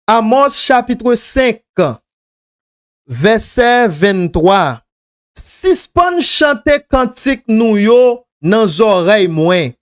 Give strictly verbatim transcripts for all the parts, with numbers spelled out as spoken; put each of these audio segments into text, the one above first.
Amòs chapit senk, vèsè venntwa. Sispann chante kantik nou yo nan zòrèy mwen.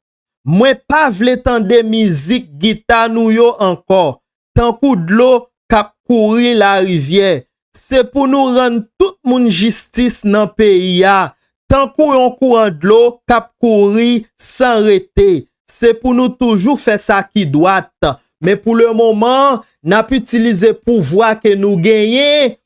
Mwen pa vle tande mizik gita nou yo ankò, tankou dlo k ap kouri larivyè. Se pou nou rann tout moun jistis nan peyi a, tankou yon kouran dlo k ap kouri san rete. Se pou nou toujou fè sa ki dwat. Men pou lemoman, n ap itilize pouvwa ke nou genyen,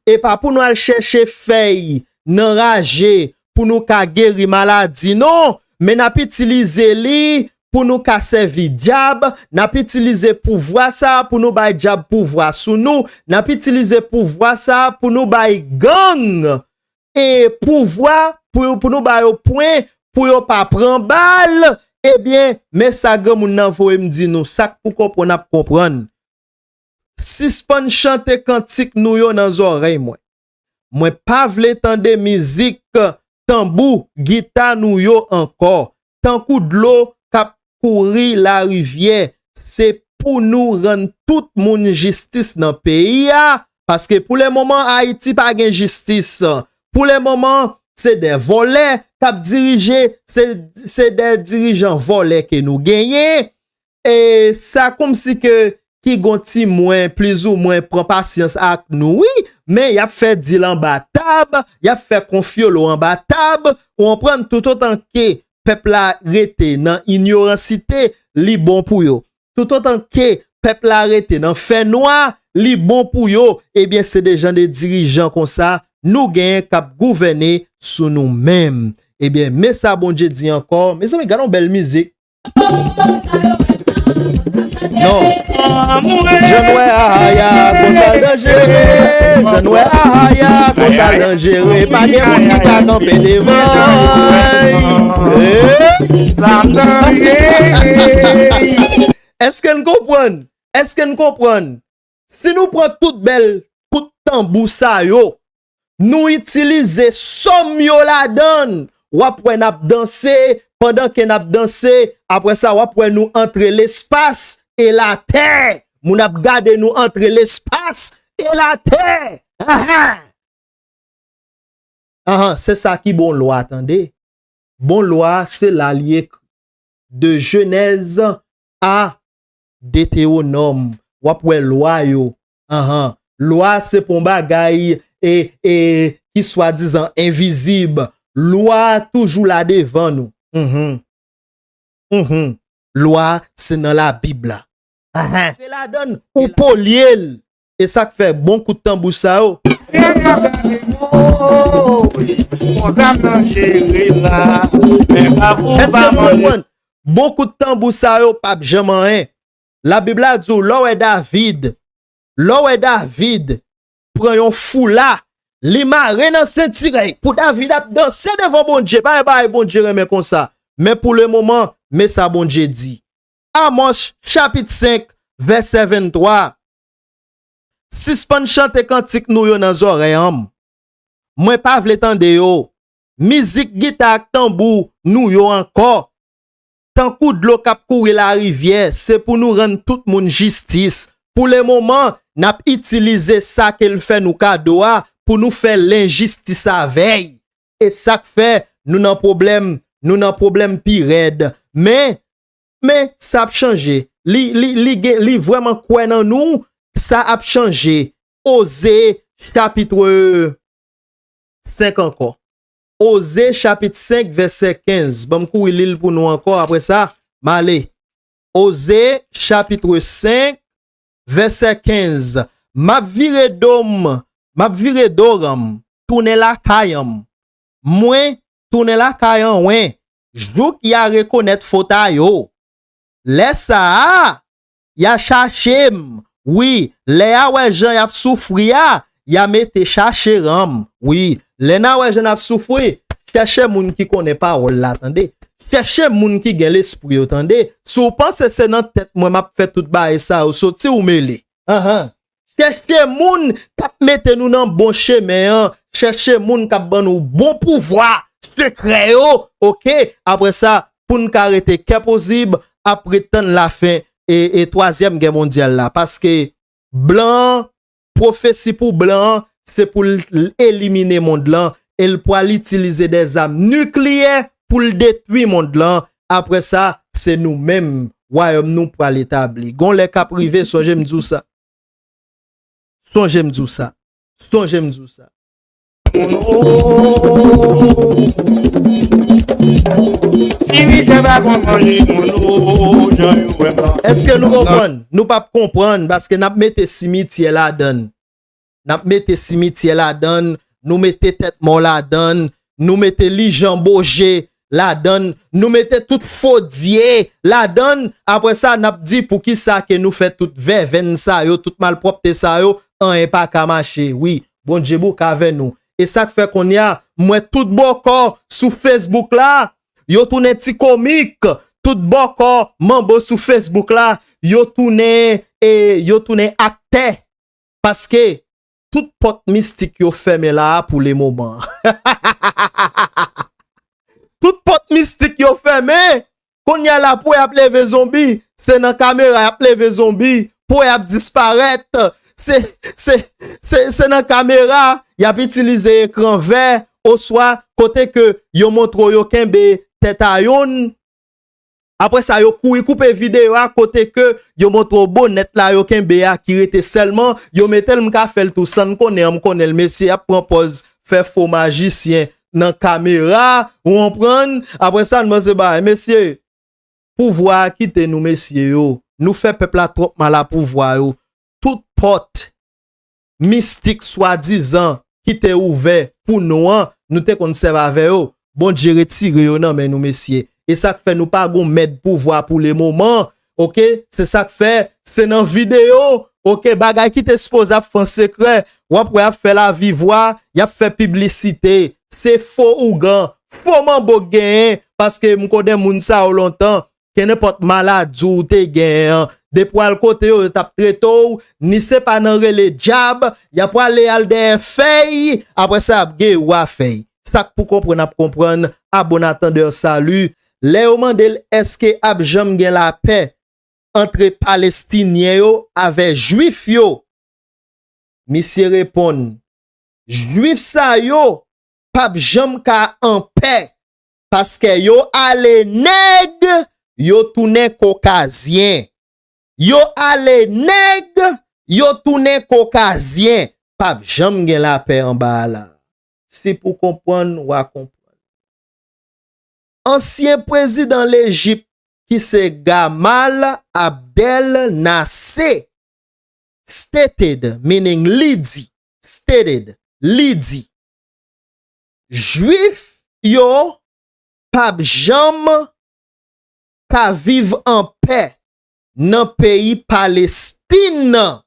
e pa pou nou al chèche fèy nan raje pou nou ka geri maladi, non, men n ap itilize li pou nou ka sèvi dyab, n ap itilize pouvwa sa a pou nou bay dyab pouvwa sou nou, n ap itilize pouvwa sa a pou nou bay gang e pouvwa pou, pou nou ba yo pwen, pou yo pa pran bal. Ebyen, men sa granmoun nan voye m di nou, sa k pou konprann ap konprann. Sispann chante kantik nou yo nan zòrèy mwen. Mwen pa vle tande mizik tanbou, gita nou yo ankò. Tankou dlo k ap kouri larivyè, se pou nou rann tout moun jistis nan peyi a, paske pou lemoman Ayiti pa gen jistis. Pou lemoman, se de vòlè k ap dirije, se, se de dirijan vòlè ke nou genyen. E sa kòmsi ke ki gon ti mwen plizoumwen pran pasyans ak nou, wi, men y ap fè dil anba tab, y ap fè konfyolo anba tab, ou konprann, toutotan ke pèp la rete nan inyoransite, li bon pou yo. Toutotan ke pèp la rete nan fènwa, li bon pou yo, ebyen se de jan de dirijan konsa nou genyen k ap gouvène sou nou menm. Ebyen, men sa Bondye di ankò. Mezanmi, gade yon bèl mizik. Non. Jan nwè a ya, konsa l danjere. Jan nwè a ya, konsa l danjere. Pa gen moun ki ka kanpe devan. Eh? Èske n konprann? Èske n konprann? Si nou pran tout bèl kout tanbou sa yo, nou itilize sòm yo ladann, w ap wè n ap danse, pandan ke n ap danse, apre sa w ap wè nou antre lespas e latè. Moun ap gade nou antre lespas e latè. Ahan! Ahan, se sa ki bon lwa, tande. Bon lwa, se la li ekri. De Jenèz a Detewonòm. W ap wè lwa yo. Ahan. Lwa se pa yon bagay e, e, ki swadizan envizib. Lwa toujou la devan nou. Mhm. Mhm. Lwa se nan Labib la. Ahan. Se ladann ou polye l. E sa k fè bon kout tanbou sa yo. Èske nou konprann? Bon kout tanbou sa yo p ap janm anyen. Labib la di w, lè w wè David, lè w wè David pran yon foula, li mare nan senti l, pou David ap danse devan Bondye, pa gen bagay Bondye renmen konsa. Men pou lemoman, men sa Bondye di. Amòs chapit senk, vèsè venntwa. Sispann chante kantik nou yo nan zòrèy an m. Mwen pa vle tande yo. Mizik gita ak tanbou nou yo ankò. Tankou dlo k ap kouri larivyè, se pou nou rann tout moun jistis. Pou lemoman, n ap itilize sa ke l fè nou kado a pou nou fè lenjistis avè l. E sa k fè nou nan pwoblèm, nou nan pwoblèm pi rèd. Men, men, sa ap chanje. Li, li, li gen, li vrèman kwè nan nou, sa ap chanje. Oze, chapit senk ankò. Oze, chapit senk, vèsè kenz. Ban m kouri li l pou nou ankò, apre sa, m ale. Oze, chapit senk, vèsè kenz. M ap vire do m, m ap vire do ranm, tounen lakay an m. Mwen, tounen lakay an wen, jouk y a rekonèt fot a yo. Lè sa a, y a chache m. Wi, lè y a wè jan y ap soufri a, y a mete chache ranm. Wi, lè n a wè jan n ap soufri, chèche moun ki konnen pawòl la, tande. Chèche moun ki gen lespri yo, tande. Si w panse se nan tèt mwen m ap fè tout bagay sa yo soti, ou mele. Ahan. Chèche moun k ap mete nou nan bon chemen an. Chèche moun k ap ban nou bon pouvwa sekrè yo. Oke? Apre sa, pou n ka rete kè pozib, ap ret tann lafen e, e twazyèm gè mondyal la. Paske Blan an, pwofesi pou blan an, se pou l elimine mond lan, e l pral itilize dèzam nikleyè pou l detwi mond lan. Apre sa, se nou menm, wayòm nou pral etabli. Gon lè k ap rive, sonje m di w sa. Sonje m di w sa. Sonje m di w sa. Èske nou konprann? Nou p ap konprann, paske n ap mete simityè ladan l. N ap mete simityè ladan l, nou mete tèt mò ladan l, nou mete lijan boje ladan l, nou mete tout fo dye ladan l. Apre sa, n ap di poukisa ke nou fè tout vèvenn sa yo, tout malpwòpte sa yo, anyen pa ka mache. Wi, Bondye bouke avè nou. E sa k fè kounye a, m wè tout bòkò sou Facebook la, yo tounen ti komik. Tout bòkò manbo sou Facebook la, yo tounen, e, yo tounen aktè. Paske tout pòt mistik yo fèmen la a pou le moman. Tout pòt mistik yo fèmen. Kounye a la pou y ap leve zonbi, se nan kamera y ap leve zonbi, pou y ap disparèt. Se, se, se, se nan kamera y ap itilize ekran vè, oswa kote ke yo montre w yo kenbe tèt a yonn. Apre sa, yo kouri koupe videyo a kote ke yo montre w bonèt la yo kenbe a ki rete sèlman, yo mete l, m ka fè l tou san n konnen an, m konnen l, mesye ap pran pòz fè fo majisyen nan kamera, ou konprann? Apre sa, n panse bagay, mesye, pouvwa a kite nou, mesye yo. Nou fè pèp la twòp mal a pouvwa yo. Tout pòt mistik swadizan ki te ouvè pou nou an, nou te konn sèvi avè yo. Bondye retire yo nan men nou, mesye. E sa k fè nou pa gon mèd pouvwa pou le moman. Oke? Se sa k fè, se nan videyo, oke, bagay ki te sipoze ap fè an sekrè, w ap wè y ap fè lavivwa, y ap fè piblisite. Se fo ougan, fo manbo k genyen, paske m konnen moun sa yo lontan. Kenenpòt maladi w te genyen an, depi w al kote yo, yo t ap trete w, ni se pa nan rele dyab, y ap prale al dèyè fèy, apre sa y ap geri w a fèy. Sa k pou konprann ap konprann, a bon atandè sali. Lè yo mande l èske ap janm gen lapè antre Palestinyen yo avè Jwif yo, misye reponn, Jwif sa yo p ap janm ka anpè, paske yo ale nèg, yo tounen kokazyen. Yo ale nèg, yo tounen kokazyen. P ap janm gen lapè anba a la. Si pou konprann, w a konprann. Ansyen prezidan Lejip ki se Gamal Abdel Nasser stated, meaning li di, stated, li di, Jwif yo p ap janm ka viv an pè nan peyi Palestin nan.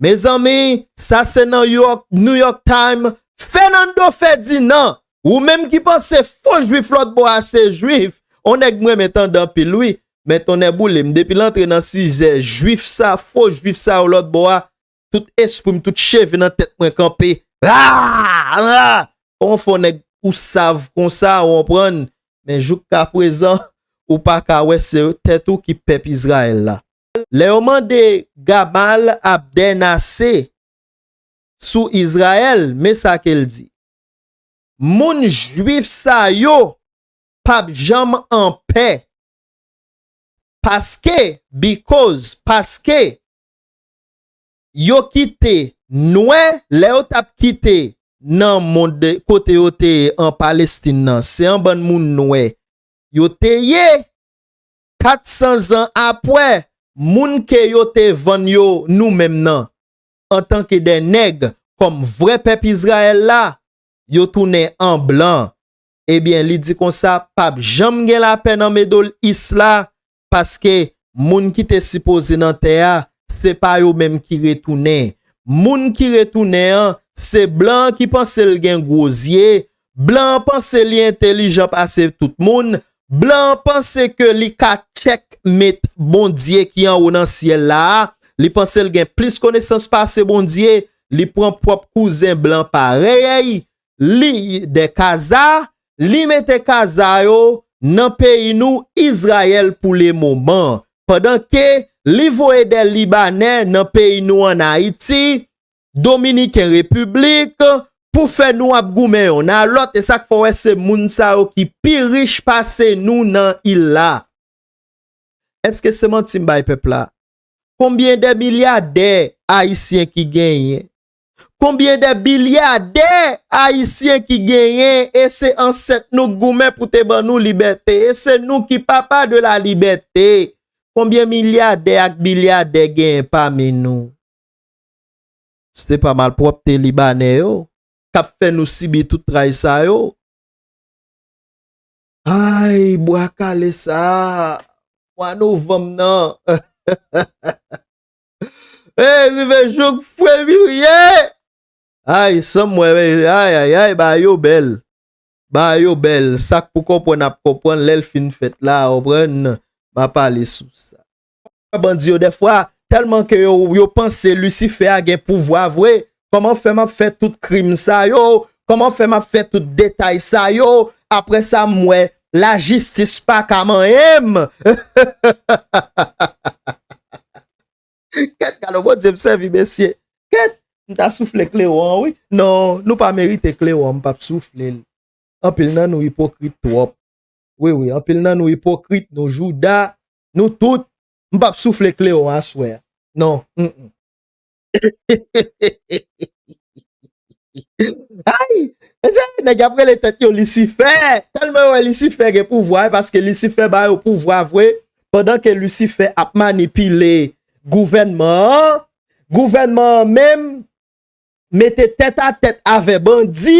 Mezanmi, sa se nan York, New York Times, Fernando Ferdinand, ou menm ki panse fo jwif lòt bò a se jwif, on nèg m renmen tande anpil wi, men tonnè boule m, depi l antre nan sijè jwif sa, fo jwif sa yo lòt bò a, tout espri m, tout cheve nan tèt mwen kanpe. Ah! Ah! Kòman fè on nèg ou sav konsa, ou konprann? Men joukaprezan, ou pa ka wè se tèt ou ki pèp Izrayèl la. Lè yo mande Gamal Abdel Nasser sou Izrayèl, men sa ke l di, Moun jwif sa yo p ap janm anpè. Paske, because, paske yo kite nwè, lè yo t ap kite nan mond kote yo te ye an Palestin nan, se yon bann moun nwè yo te ye. Kat san zan apre, moun ke yo te vann yo nou menm nan, antanke de nèg, kòm vrè pèp Izrayèl la, yo tounen an blan. Ebyen, li di konsa, p ap janm gen lapè nan Middle East la, paske moun ki te sipoze nan tè a, se pa yo menm ki retounen. Moun ki retounen an, se blan ki panse l gen gwo zye, blan panse li entelijan pase tout moun, blan panse ke li ka tchèkmet Bondye ki anwo nan syèl la a, li panse l gen plis konesans pase Bondye, li pran pwòp kouzen blan parèy li de kaza, li mete kaza yo nan peyi nou, Izrayèl pou le moman. Pandan ke Li voye de Libanè nan peyi nou ann Ayiti, Dominiken Repiblik, pou fè nou ap goumen yonn a lòt, e sa k fè w wè se moun sa yo ki pi rich pase nou nan il la. Èske se manti m bay pèp la? Konbyen de milyadè ayisyen ki genyen? Konbyen de bilyadè ayisyen ki genyen? E se ansèt nou k goumen pou te ban nou libète. E se nou ki papa de la libète. Konbyen milyadè ak bilyadè genyen pami nou? Se pa malpwòpte Libanè yo k ap fè nou sibi tout tray sa yo. Ay, bwa kale sa, mwa novanm nan. Ey, rive jouk fevriye. Ay, san m wè, ay, ay, ay, bagay yo bèl. Bagay yo bèl. Sa k pou konprann ap konprann lè l fin fèt la, w konprann? M a pale sou sa. Bandi yo dèfwa, tèlman ke yo, yo panse Lisifè a gen pouvwa vre. Kòman fè m ap fè tout krim sa yo? Kòman fè m ap fè tout detay sa yo? Apre sa, m wè lajistis pa ka manyen m. Kèt, gade Bondye m sèvi, mesye. Kèt, m ta soufle klewon an, wi. Non, nou pa merite klewon, m p ap soufle l. Anpil nan nou ipokrit twòp. Wi, wi, anpil nan nou ipokrit, nou jouda, nou tout. M p ap soufle klewon aswè a. Non, mm, mm. Ay! Mesye, nèg y ap rele tèt yo Lisifè. Tèlman yo wè Lisifè gen pouvwa, e paske Lisifè ba yo pouvwa vre, pandan ke Lisifè ap manipile gouvènman an, gouvènman an menm mete tèt a tèt avè bandi,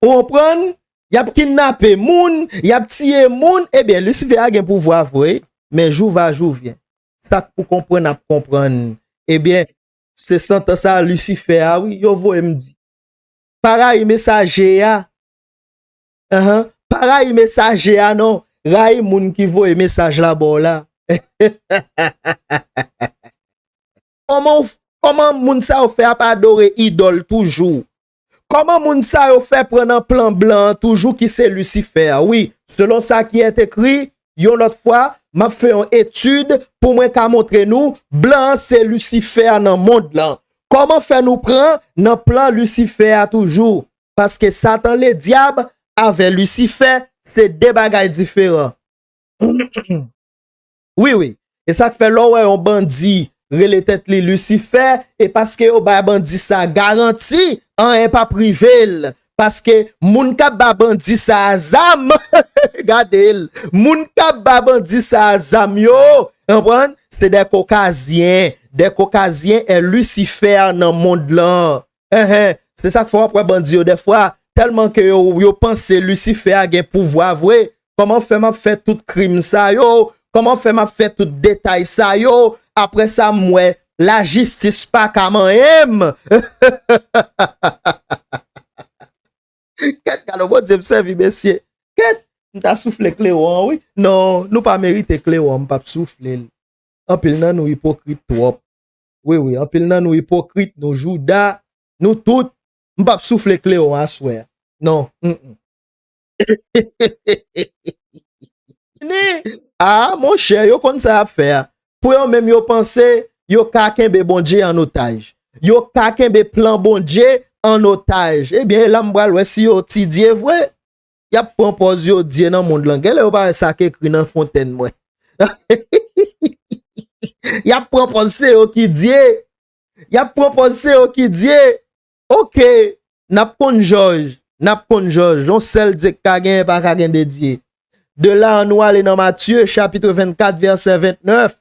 ou konprann? Y ap kidnape moun, y ap tiye moun. Ebyen, Lisifè a gen pouvwa vre, men jou va, jou vyen. Sa k pou konprann ap konprann. Ebyen, se santans a Lisifè a, wi, yo voye m di. Pa rayi mesaje a. Ahan. Pa rayi mesaje a, non. Rayi moun ki voye mesaj la ba w la. Kòman w, kòman moun sa yo fè ap adore idòl toujou? Kòman moun sa yo fè pran nan plan blan an toujou ki se Lisifè a? Wi, selon sa ki èt ekri, yon lòt fwa, m ap fè yon etid pou mwen ka montre nou blan an se Lisifè a nan mond lan. Kòman fè nou pran nan plan Lisifè a toujou? Paske Satan Ledyab avè Lisifè se de bagay diferan. Wi, wi. E sa k fè lè w wè yon bandi rele tèt li Lisifè, e paske yo bay bandi sa garanti, anyen p ap rive l. Paske moun k ap ba bandi sa a zam, gade l, moun k ap ba bandi sa a zam yo, konprann? Se de kokazyen, de kokazyen e Lisifè nan mond lan. Enhen, se sa k fè w ap wè bandi yo dèfwa, tèlman ke yo, yo panse Lisifè a gen pouvwa vre. Kòman fè m ap fè tout krim sa yo? Kòman fè m ap fè tout detay sa yo? Apre sa, m wè lajistis pa ka manyen m. Kèt, gade Bondye m sèvi, mesye. Kèt, m ta soufle klewon an, wi. Non, nou pa merite klewon, m p ap soufle l. Anpil nan nou ipokrit twòp. Wi, wi, anpil nan nou ipokrit, nou jouda, nou tout. M p ap soufle klewon aswè a. Non, mm, mm. Ni, a, monchè, yo konn sa y ap fè a. Pou yo menm, yo panse yo ka kenbe Bondye an otaj. Yo ka kenbe plan Bondye an otaj. Ebyen, e la m pral wè si yo ti Dye vre. Y ap pran pòz yo Dye nan mond lan. Genlè yo pa wè sa k ekri nan fontèn mwen. Y ap pran pòz se yo ki Dye. Y ap pran pòz se yo ki Dye. Oke, n ap konn jòj. N ap konn jòj. Yon sèl Dye k ka genyen, pa ka gen de Dye. De la, ann nou ale nan Matye, chapit vennkat, vèsè vennèf.